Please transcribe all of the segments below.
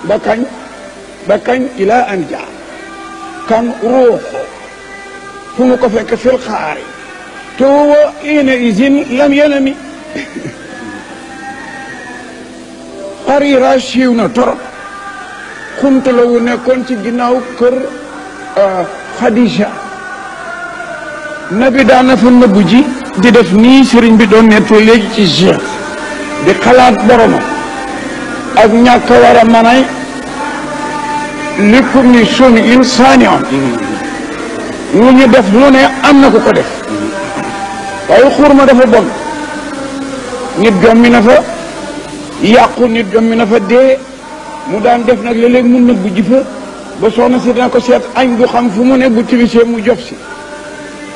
ba kañ ila an jaa kan ruuxu fu mu ko fekk fil xaari te wa ina isin lam yanami Harira siiw na torop xuntu la wu nekkoon ci ginnaaw kër Khadija nabi daana fa nëbbu ji di def nii sëriñ bi doon nettoo léegi ci Cheikh di xalaat boroma ak ñàkk war a manay li kum ni sunu insaani on lu ñu def lu ne am na ku ko def waaye xurma dafa bon nit jommi na fa yàqu nit jommi na fa dee mu daan def nag léeg-léeg mu nëbbu ji fa ba soxna si dina ko seet añ du xam fu mu ne bu tilisee mu jof si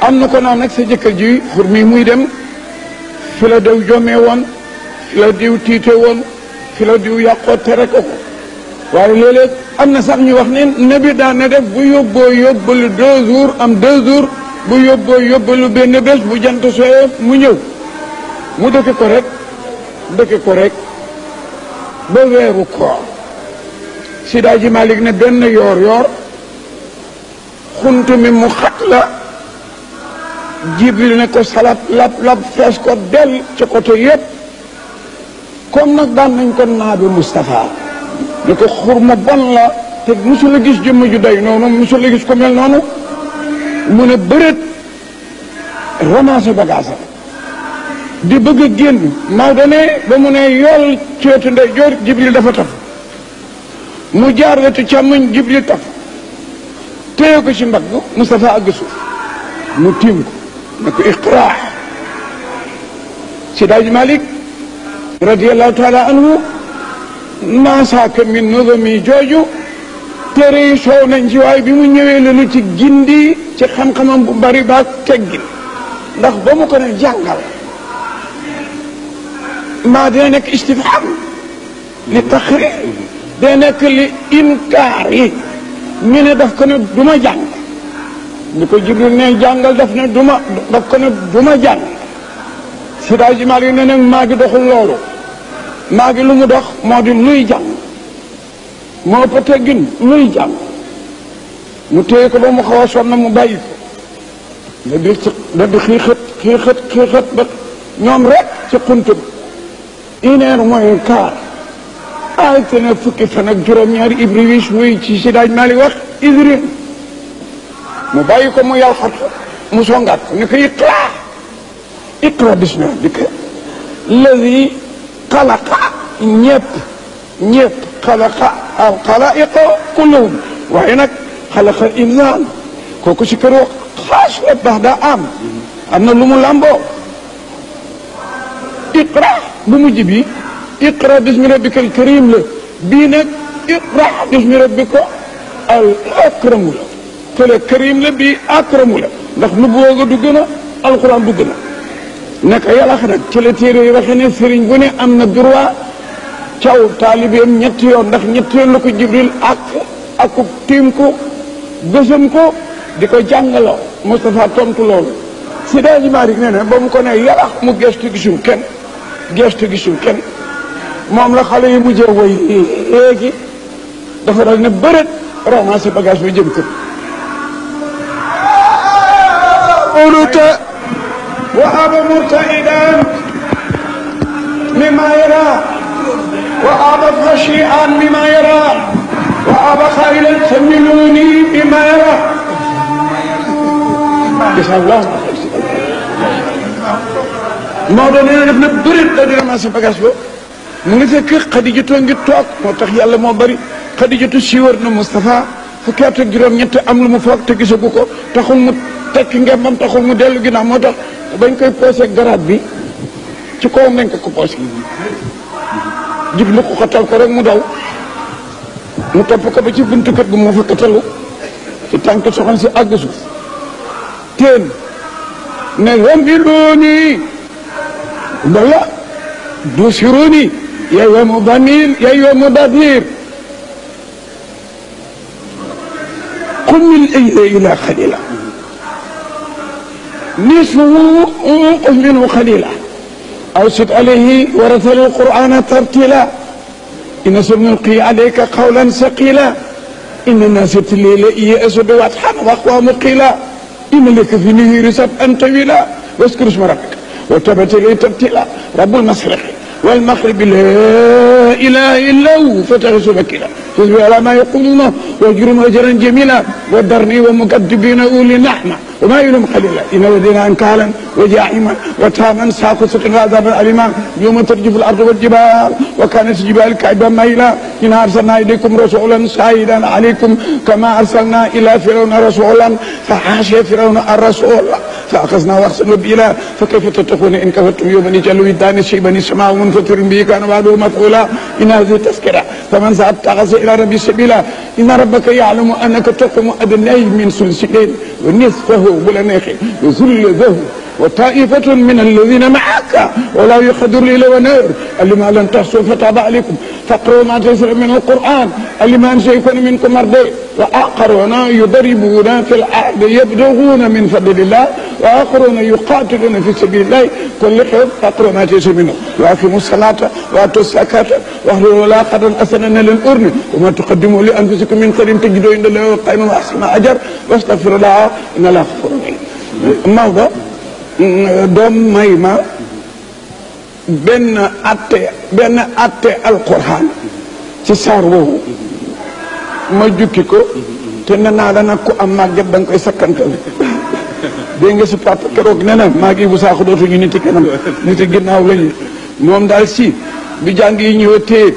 am na ko naan nag sa jëkkër ji xur mi muy dem fi la diw jommee woon fi la diw tiite woon fi la diw yàqoo tere ko ko waaye léeg-léeg am na sax ñu wax ne nabi daan na def bu yóbboo yóbbalu 2 jours am 2 jours bu yóbboo yóbbalu benn bés bu jant sooyee mu ñëw mu dëkke ko rek ba weeru koor Sidaaji Malik ne benn yoor xuntu mi mu xat la Jibril ne ko salat lab fees ko del ci côté yëpp comme nag daan nañ ko naabi Moustapha ne ko xurma bon la te musul a gis jëmm ju day noonu musul a gis ko mel noonu mu ne bërët ramassé bagage di bëgg a génn Maodo ne ba mu ne yool ci wetu ndeyjoor Jibril dafa taf mu jaar wetu càmmoñ Jibril taf téye ko ci mbagg Moustapha àgg suuf mu tiim ko ne ko iqra Sidaaji Malik radiyallahu taala anhu maasaaka min nuzami jooju téere yi soow nañ ci waaye bi mu ñëwee lenu ci gindi ci xam-xamam bu bari baak teggin ndax ba mu ko ne jàngal maa dina nekk istifham li taxrir dina nekk li inkaar yi ñu ne daf ko ne du ma jàng ni ko Jibril ne jàngal daf ko ne du ma jàng Sidaaji Maalik ne nag maa gi doxul loolu maa gi lu mu dox moo di luy jàng moo ëpp teggin luy jàng mu téye ko ba mu xaw a sonn mu bàyyi ko da di xiixat ba ñoom rek ci xunt ba 1h moins quart ay te ne fukki fan ak juróom-ñaari Ibriwis muy ci Sidaaji Malik wax Idrim mu bàyyi ko mu yàl xat mu songaat ko ne ko iqra bismi rabbika alladi xalaqa ñëpp xalaqa al xalaiqa kulluhum waaye nag xalaqa al insaan kooku si kër wax xaas la baax daa am na lu mu làmboo iqra bu mujj bi iqra bismi rabbika al karim la bii nag iqra bismi rabbika al akramu la kële karim la bii akramu la ndax nu booga dugg na alquran dugg na naka yàlla nag ci la téere yi waxee ne sëriñ bu ne am na droit caw taalibeem ñetti yoon ndax ñetti yoon la ko Jibril ak tiim ko gësam ko di ko jàngaloo Moustapha tontu loolu Sidaaji Malik nee na ba mu ko ne yàlla mu gestu gisul kenn moom la xale yi mujjee woy léegi dafa dal ne bërët ramassé bagage bi jëm kër uluta wa aba murtaidan mimma yara wa aba khashian mimma yara wa aba khailan samiluni mimma yara bismillah Maodo nee na def na bëri da di ramassé bagage ba mu ngi fekk Xadijatu ngi toog moo tax yàlla moo bari Xadijatu siiwar na Moustapha fukki at ak juróom-ñett am lu mu foog te gisagu ko taxul mu tekki ngembam taxul mu dellu ginnaaw moo tax bañ koy poosé garaat bi ci kawam lañ ko poosé jiblu ko xatal ko rek mu daw mu topp ko ba ci buntu kër gu moo fa katalu ci tànk soxna si àgg suuf teen ne zammiluuni bala dusiruni ya ayyuha mudammir ya ayyuha mudaththir qum al-layla illa qalila nisfahu unqus minhu qalila aw zid alayhi wa rattil al-qur'ana tartila inna sanulqi alayka qawlan saqila inna naasiyata layli ashaddu wat'an wa aqwamu qila inna laka fi nahari sab'an tawila واذكر اسم ربك وتبتل تبتلا رب المشرق والمغرب لا اله الا هو فتغسل وكيلا فاصبر على ما يقولون واجرم اجرا جميلا وذرني ومكذبين اولي النعمه وما يلوم قليلا ان لدينا انكالا وجاحيما وتاما ساقطه وعذابا اليما يوم ترجف الارض والجبال وكانت الجبال كعبا ميلا ان ارسلنا اليكم رسولا شاهدا عليكم كما ارسلنا الى فرعون رسولا فحاشي فرعون الرسول فاخذنا واخذنا وبيلا فكيف تتقون ان كفرتم يوما يجعل ولدان شيبا السماء منفطر به كان بعده مفعولا ان هذه تذكره فمن سعى اتخذ الى ربي سبيلا ان ربك يعلم انك تقوم ادنى من ثلث الليل ونصفه ولا ناخي وثلثه وطائفة من الذين معك ولا يقدر ليل ونهار لما لن تحصوا فتاب عليكم فاقرؤوا ما تيسر من القرآن لما أن سيكون منكم مرضى وآخرون يضربون في الأرض يبتغون من فضل الله وآخرون يقاتلون في سبيل الله كل حب فاقرؤوا ما تيسر منه وأقيموا الصلاة وآتوا الزكاة واهلوا لا قدر أسنن للأرن وما تقدموا لأنفسكم من خير تجدوا عند الله خيرا وأحسن أجر واستغفر الله إن الله غفور رحيم. Maodo doom may ma benn atte alquran ci saar woowu ma jukki ko te nee naa la nag ku am màgget da nga koy sakkantal dégg nga si papa keroog nee na maa ngi bu saaxu dootuñu niti kanam niti ginnaaw lañu moom daal si bi jàng yi ñëwee téye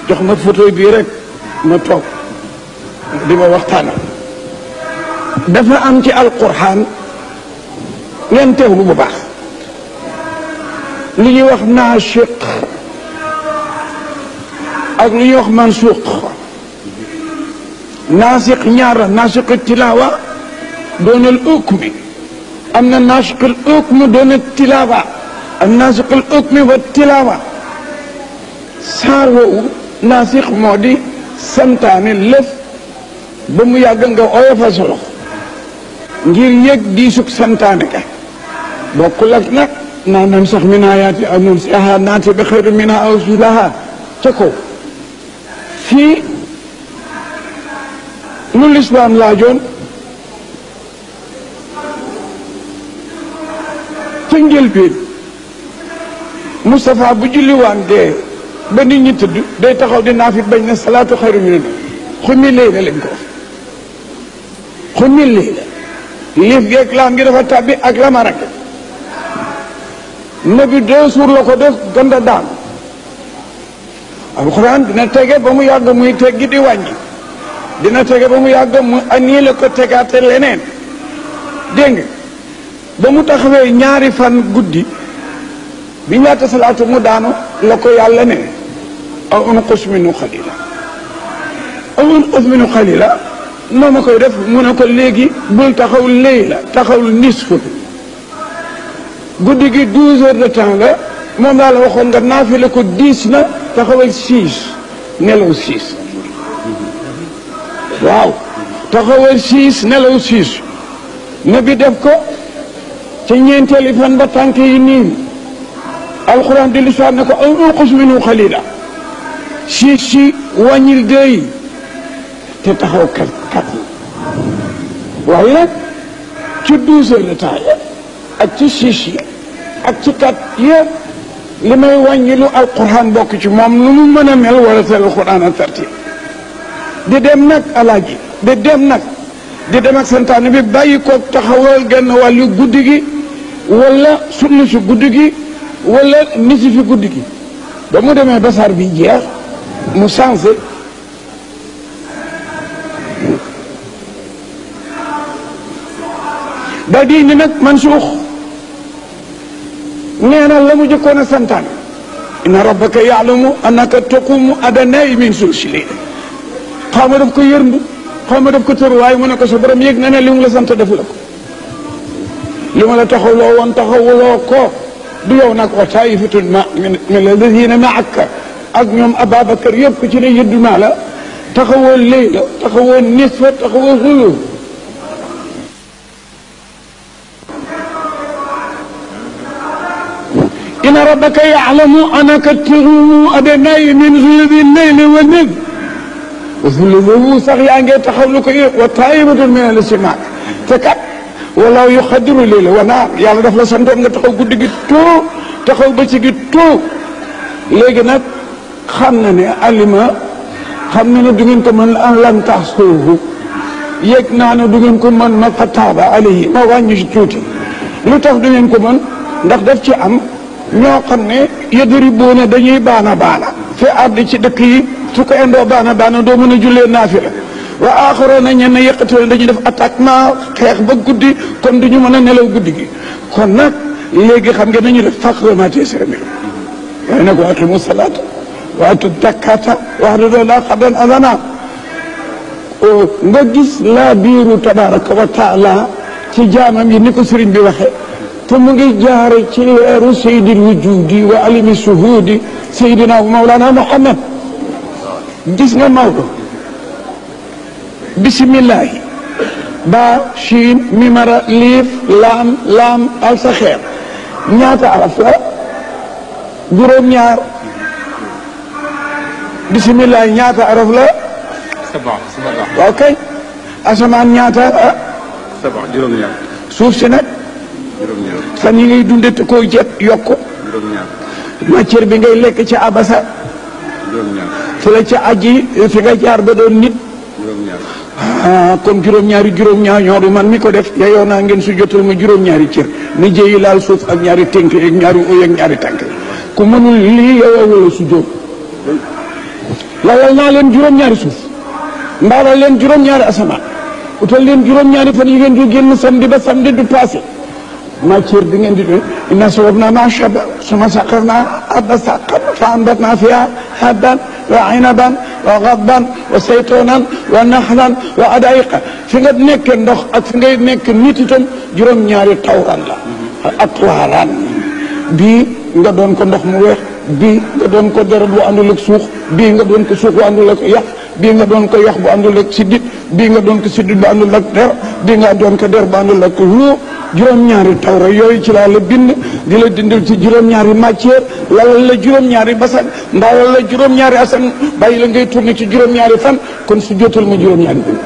jox ma photo bii rek ma toog di ma waxtaanal dafa am ci alquran ngeen teewlu bu baax li ñuy wax naasix ak li ñuy wax mansuuq naasix ñaar la naasix tilaawa doon al ukmi am na naasix al ukmi doon al tilaawa am naasix al ukmi wa tilaawa saar woowu naasix moo di santaane lëf ba mu yàgg nga oyofal sa loxo ngir yëg diisug santaane ka bokkul ak nag naa nan sax min aayaati aw nunsihaa naati bi xayrin minhaa aw mislihaa ca kaw fii lu lislaam laajoon ca njëlbéen Moustapha bu julliwaan dee ba nit ñi tëdd day taxaw di naafit bañ na salaatu xayru mina nawm xummi layla lañ ko wax xummi layla liif geeg laam gi dafa tàbbi ak lama rek nabi 2 jours la ko def gënda daan alxuraan dina tege ba mu yàgg muy teggi di wàññi dina tege ba mu yàgg mu nii la ko tegaate leneen dégg nga ba mu taxawee ñaari fan guddi bi ñaata salaatu mu daanu la ko yàlla ne aw unqus minhu qalila aw unqus minhu qalila noo ma koy def mu ne ko léegi bul taxaw layla taxawul nisfu guddi gi 12 heures de temps la moom daal la waxoon nga naafile ko 10 na taxawal 6 nelaw 6 waaw taxawal 6 nelaw 6 nabi def ko ca ñeenteeli fan ba tànk yi niin alxuraan di lisaan ne ko aw unqus minhu qalila 6 si wàññil 2 yi te taxaw kat waaye nag ci 12 heures de temps ak ci 6 yi ak ci 4 yëpp li may wàññi lu alquran bokk ci moom lu mu mën a mel wala tel alquran a tartib di dem nag alaaji di dem ak santaane bi bàyyi ko taxawal genn wàllu guddi gi wala sunni si guddi gi wala nisi fi guddi gi ba mu demee basar bi jeex mu changé da di ni nag mansuux nee na la mu jëkkoon a santaan inna rabbaka yaalamu annaka taqumu adnaa min sulusi layl xaw ma daf ko yërndu xaw ma daf ko tër waaye mu ne ko sa borom yëg na ne li mu la sant def la ko li ma la taxawloo woon taxawuloo ko du yow nag wa taifatun min alladina maaka ak ñoom Ababacar yëpp ku ci ne yëddu naa la taxawoo layla taxawoo nisfa taxawoo xulul inna rabbaka ya'lamu annaka taqumu adnaa min thuluthi al-layli wa nisfahu wa thuluthahu sax yaa ngi taxaw lu ko wa taa'ifatun mina al-ismaa te kat wallahu yuqaddiru layla wa nahaar yàlla daf la santoon nga taxaw guddi gi tout taxaw bëccëg gi tout léegi nag xam na ne alima xam na ne du ngeen ko mën an lan tahsuuhu yëg naa ne du ngeen ko mën ma fa taaba alayhi ma wàññi si tuuti lu tax du ngeen ko mën ndax daf ci am ñoo xam ne yadribuuna dañuy baana fi ardi ci dëkk yi su ko indoo baana doo mën a jullee naafila wa aaxaruuna ñenn yaqtuluuna dañuy def attaquement xeex ba guddi kon du ñu mën a nelaw guddi gi kon nag léegi xam ngeen nañu def faqra maa tayassara minhu waaye nag wa aqiimu salaata wa aatu zakaata wa'budu llaaha qadran hasanaa nga gis laa biiru tabaraka wa taala ci jaamam yi ni ko sëriñ bi waxe te mu ngi jaare ci leeru sayyidil wujudi wa alimi suhudi sayyidina mawlana Muhammad gis nga Maodo bisimillahi ba shiin mimara liif laam al sa xeer ñaata araf la juróom-ñaar bisimillahi ñaata araf la waaw kay asamaan ñaata juróom-ñaar suuf si nag fan yi ngay dunde te koo jet yokk matière bi ngay lekk ci abasa fi la ci aji fi nga jaar ba doon nit kon juróom-ñaari ñooru man mi ko def yeyoo naa ngeen su jotal ma juróom-ñaari cër ni jëyi laal suuf ak ñaari tënk ak ñaari uy ak ñaari tànk ku mënul lii yeyoo wala su jóg lalal naa leen juróom-ñaari suuf mbaalal leen juróom-ñaari asamaan utal leen juróom-ñaari fan yi ngeen du génn samedi ba samedi du passé matière bi ngeen di doon inna sababna maa shaba summa saqarna arda saqan fa anbatna fiha habban wa inaban wa ghadban wa saytunan wa naxlan wa adaiqa fi nga nekk ndox ak fi ngay nekk nit itam juróom-ñaari tawran la atwaaran bii nga doon ko ndox mu weex bii nga doon ko deret bu àndul ak suux bii nga doon ko suux bu àndul ak yàq bii nga doon ko yax bu àndul ak siddit bii nga doon ko siddit bu àndul ak der bii nga doon ko der bu àndul ak ruu juróom-ñaari tawra yooyu ci laa la bind di la dindal ci juróom-ñaari matière lalal la juróom-ñaari basan ndaalal la juróom-ñaari asan bàyyi la ngay tourné ci juróom-ñaari fan kon su jotal ma juróom-ñaari bind